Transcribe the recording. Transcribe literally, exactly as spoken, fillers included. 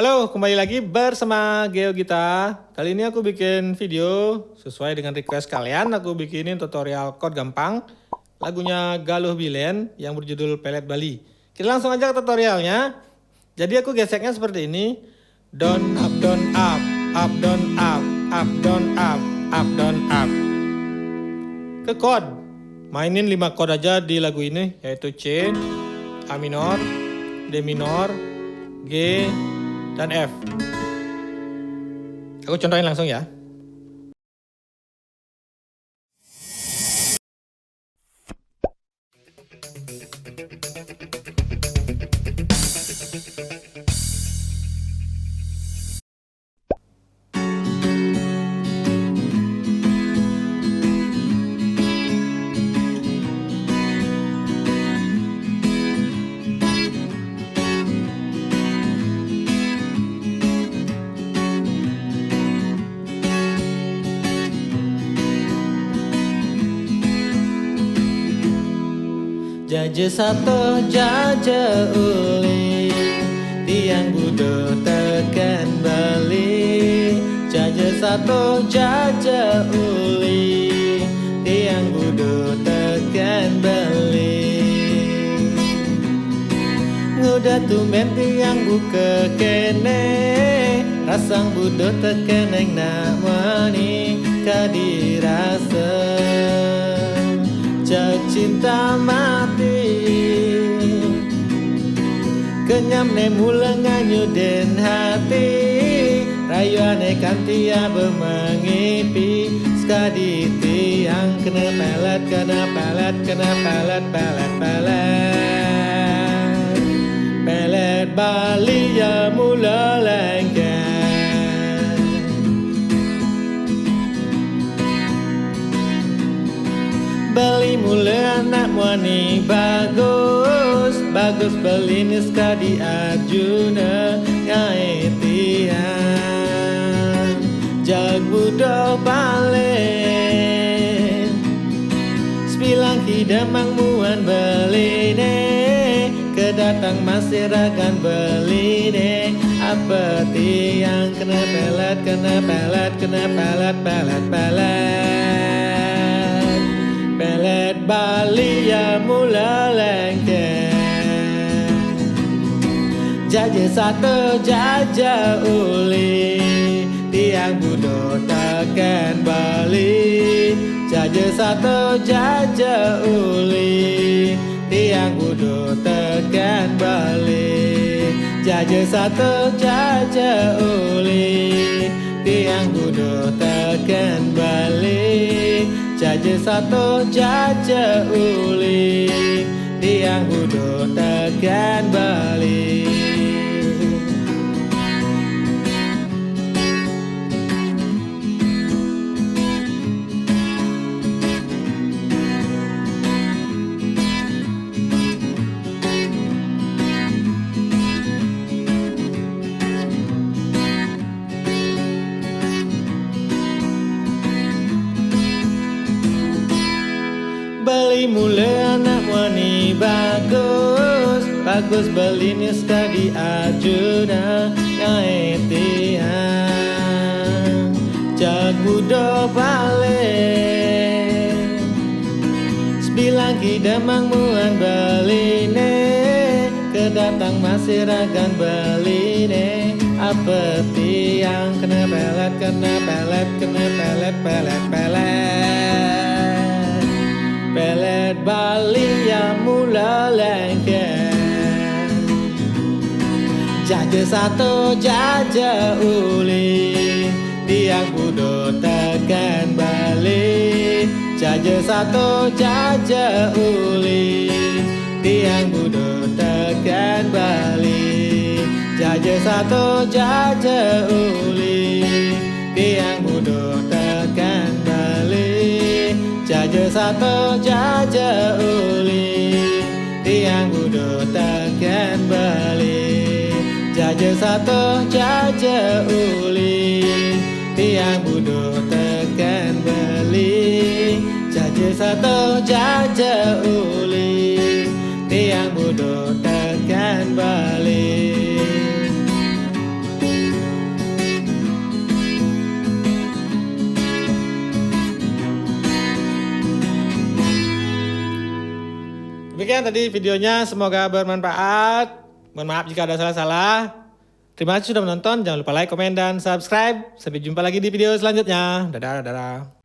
Halo, kembali lagi bersama Geo Gita. Kali ini aku bikin video sesuai dengan request kalian. Aku bikinin tutorial chord gampang lagunya Galuh Bilen yang berjudul Pelet Bali. Kita langsung aja ke tutorialnya. Jadi aku geseknya seperti ini. Down, up, down, up, up, down, up, up, down, up, up, down, up. Ke chord. Mainin lima chord aja di lagu ini, yaitu C, A minor, D minor, G, dan F. Aku contohin langsung ya. Jaja sato, jaja uli, tiang budo teken Bali. Jaja sato, jaja uli, tiang budo teken Bali. Nguda tumben tiang buka kene, rasang budo teken eng nak mani kadi rasa. Cak cinta mati. Kenyam ne mula nganyu den hati. Rayuane kanti aba mangipi. Sekadi tiang kena pelet, kena pelet, kena pelet, pelet, pelet. Pelet Bali ya mula lengket. Beli mula anak muani bagus, bagus beli ni sekadi Arjuna ngai tiang. Jag budo balik, sebilang kidemang muan beli ne. Kedatang masih ragan beli ne. Apa tiang kena pelet, kena pelet, kena pelet, pelet, pelet. Pelet Bali ya mula lengket. Jaja sato, jaja uli, tiang budo teken Bali. Jaja sato, jaja uli, tiang budo teken Bali. Jaja sato, jaja uli, tiang budo teken Bali. Jaja sato, jaja uli, tiang budo teken Bali. Beli mula anak muani bagus, bagus beli ni sekadi Arjuna ngai tiang. Jag budo balik, sebilang kidemang muan beli ne. Kedatang masih ragan beli ne. Apa tiang kena pelet, kena pelet, kena pelet, pelet, pelet. Pelet Bali ya mula lengket. Jaja sato, jaja uli, tiang budo teken Bali. Jaja sato, jaja uli, tiang budo teken Bali. Jaja sato, jaja uli, tiang budo teken Bali. Jaja sato, jaja uli, tiang budo teken Bali. Jaja sato, jaja uli, tiang budo teken Bali. Jaja sato, jaja uli, tiang budo teken Bali. Demikian tadi videonya, semoga bermanfaat. Mohon maaf jika ada salah-salah. Terima kasih sudah menonton. Jangan lupa like, komen, dan subscribe. Sampai jumpa lagi di video selanjutnya. Dadah, dadah.